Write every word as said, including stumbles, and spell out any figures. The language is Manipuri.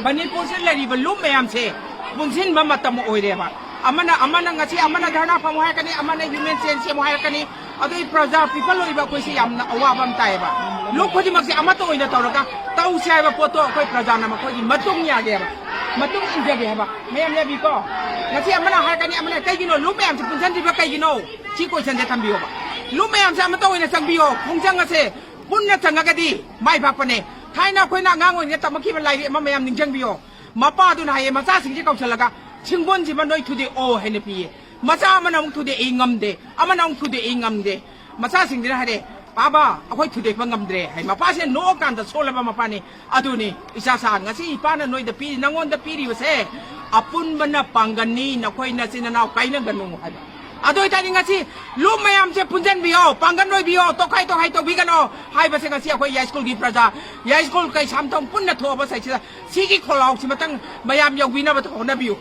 ꯃꯅꯤꯄꯨꯔꯁꯤꯗ ꯂꯩꯔꯤꯕ ꯂꯨꯞ ꯃꯌꯥꯝꯁꯦ ꯄꯨꯟꯁꯤꯟꯕ ꯃꯇꯝ ꯑꯣꯏꯔꯦꯕ꯫ ꯑꯃꯅ ꯑꯃꯅ ꯉꯁꯤ ꯑꯃꯅ ꯙꯔꯅꯥ ꯐꯝꯃꯨ ꯍꯥꯏꯔꯛꯀꯅꯤ, ꯑꯃꯅ ꯍ꯭ꯌꯨꯃꯦꯟ ꯆꯦꯟ ꯁꯦꯝꯃꯨ ꯍꯥꯏꯔꯛꯀꯅꯤ꯫ ꯑꯗꯨ ꯑꯩ ꯄ꯭ꯔꯖꯥ ꯄꯤꯄꯜ ꯑꯣꯏꯕ ꯑꯩꯈꯣꯏꯁꯤ ꯌꯥꯝꯅ ꯑꯋꯥꯕ ꯑꯃ ꯇꯥꯏꯌꯦꯕ꯫ ꯂꯨꯞ ꯈꯨꯗꯤꯡꯃꯛꯁꯦ ꯑꯃꯠꯇ ꯑꯣꯏꯅ ꯇꯧꯔꯒ ꯇꯧꯁꯦ ꯍꯥꯏꯕ ꯄꯣꯠꯇꯣ ꯑꯩꯈꯣꯏ ꯄ꯭ꯔꯖꯥꯅ ꯃꯈꯣꯏꯒꯤ ꯃꯇꯨꯡ ꯌꯥꯒꯦ ꯍꯥꯏꯕ, ꯃꯇꯨꯡ ꯏꯟꯖꯒꯦ ꯍꯥꯏꯕ꯫ ꯃꯌꯥꯝ ꯌꯥꯕꯤꯀꯣ꯫ ꯉꯁꯤ ꯑꯃꯅ ꯍꯥꯏꯔꯛꯀꯅꯤ, ꯑꯃꯅ ꯀꯩꯒꯤꯅꯣ ꯂꯨꯞ ꯃꯌꯥꯝꯁꯦ ꯄꯨꯟꯁꯤꯟꯗ꯭ꯔꯤꯕ ꯀꯩꯒꯤꯅꯣ? ꯁꯤ ꯀꯣꯏꯁꯟꯁꯦ ꯊꯝꯕꯤꯌꯣꯕ꯫ ꯂꯨꯞ ꯃꯌꯥꯝꯁꯦ ꯑꯃꯠꯇ ꯑꯣꯏꯅ ꯆꯪꯕꯤꯌꯣ, ꯈꯣꯡꯖꯪ ꯑꯁꯦ ꯄꯨꯟꯅ ꯆꯪꯉꯒꯗꯤ ꯃꯥꯏ ꯄꯥꯛꯄꯅꯦ꯫ ꯊꯥꯏꯅ ꯑꯩꯈꯣꯏꯅ ꯑꯉꯥꯡ ꯑꯣꯏꯔꯤꯉꯩꯗ ꯇꯝꯃꯛꯈꯤꯕ ꯂꯥꯏꯔꯤꯛ ꯑꯃ ꯃꯌꯥꯝ ꯅꯤꯡꯁꯤꯡꯕꯤꯌꯣ꯫ ꯃꯄꯥꯗꯨꯅ ꯍꯥꯏꯌꯦ, ꯃꯆꯥꯁꯤꯡꯁꯦ ꯀꯧꯁꯜꯂꯒ, "ꯁꯤꯡꯕꯣꯟꯁꯤꯃ ꯅꯣꯏ ꯊꯨꯗꯦꯛꯑꯣ" ꯍꯥꯏꯅ ꯄꯤꯌꯦ꯫ ꯃꯆꯥ ꯑꯃꯅ ꯑꯃꯨꯛ ꯊꯨꯗꯦꯛꯏ ꯉꯝꯗꯦ, ꯑꯃꯅ ꯑꯃꯨꯛ ꯊꯨꯗꯦꯛꯏ ꯉꯝꯗꯦ꯫ ꯃꯆꯥꯁꯤꯡꯗꯨꯅ ꯍꯥꯏꯔꯦ, "ꯄꯥꯕ, ꯑꯩꯈꯣꯏ ꯊꯨꯗꯦꯛꯄ ꯉꯝꯗ꯭ꯔꯦ" ꯍꯥꯏ꯫ ꯃꯄꯥꯁꯦ ꯅꯣꯛꯑꯀꯥꯟꯗ ꯁꯣꯜꯂꯕ ꯃꯄꯥꯅꯤ꯫ "ꯑꯗꯨꯅꯤ ꯏꯆꯥ ꯁꯥ, ꯉꯁꯤ ꯏꯄꯥꯅ ꯅꯣꯏꯗ ꯄꯤꯔꯤ, ꯅꯪꯉꯣꯟꯗ ꯄꯤꯔꯤꯕꯁꯦ ꯑꯄꯨꯟꯕꯅ ꯄꯥꯡꯒꯜꯅꯤ, ꯅꯈꯣꯏ ꯅꯆꯤꯟ ꯅꯅꯥꯎ ꯀꯥꯏꯅꯒꯅꯨ" ꯍꯥꯏꯕ꯫ ꯑꯗꯨ ꯑꯣꯏꯇꯥꯔꯗꯤ ꯉꯁꯤ ꯂꯨꯞ ꯃꯌꯥꯝꯁꯦ ꯄꯨꯟꯁꯤꯟꯕꯤꯌꯣ, ꯄꯥꯡꯒꯜ ꯑꯣꯏꯕꯤꯌꯣ, ꯇꯣꯈꯥꯏ ꯇꯣꯈꯥꯏ ꯇꯧꯕꯤꯒꯅꯣ ꯍꯥꯏꯕꯁꯦ ꯉꯁꯤ ꯑꯩꯈꯣꯏ ꯌꯥꯏꯁ꯭ꯀꯨꯜꯒꯤ ꯄ꯭ꯔꯖꯥ, ꯌꯥꯏꯁ꯭ꯀꯨꯜ ꯀꯩꯁꯥꯝꯊꯣꯡ ꯄꯨꯟꯅ ꯊꯣꯛꯑꯕ ꯁꯩꯁꯤꯗ ꯁꯤꯒꯤ ꯈꯣꯜꯂꯥꯎꯁꯤꯃꯇꯪ ꯃꯌꯥꯝ ꯌꯧꯕꯤꯅꯕ ꯍꯣꯠꯅꯕꯤꯌꯨ꯫